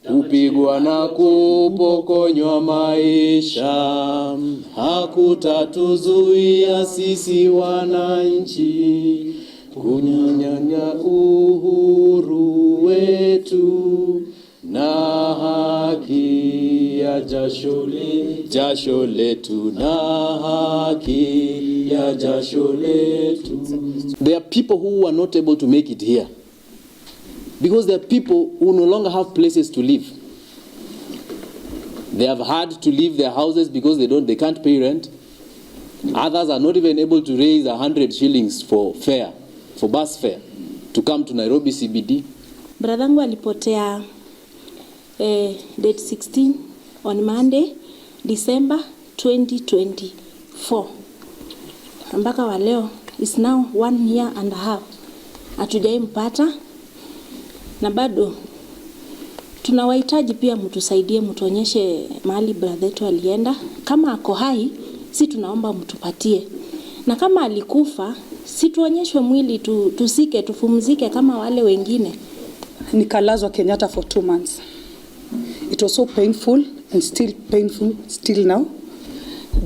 Kupigwa na kupokonywa maisha hakutatuzuia sisi wananchi kunyanya uhuru wetu na haki ya jasho letu na haki ya jasho letu. There are people who are not able to make it here because there are people who no longer have places to live. They have had to leave their houses because they can't pay rent. Others are not even able to raise 100 shillings for fare, for bus fare, to come to Nairobi CBD. Bradhangu alipotea date 16 on Monday, December 2024, mpaka wa leo is now one year and a half hatujaimpata, na bado tunawahitaji pia, mtusaidie, mtuonyeshe mahali brother yetu alienda. Kama ako hai, si tunaomba mtupatie, na kama alikufa, si tuonyeshwe mwili tuzike, tupumzike kama wale wengine. Nikalazwa Kenyatta for 2 months. It was so painful and still painful still now.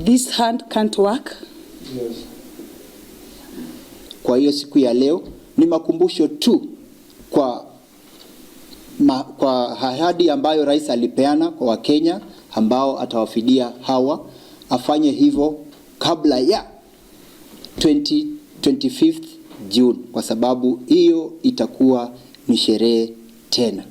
This hand can't work. Kwa hiyo siku ya leo ni makumbusho tu kwa ahadi ambayo rais alipeana kwa Wakenya ambao atawafidia hawa, afanye hivyo kabla ya 20 25th June, kwa sababu hiyo itakuwa ni sherehe tena.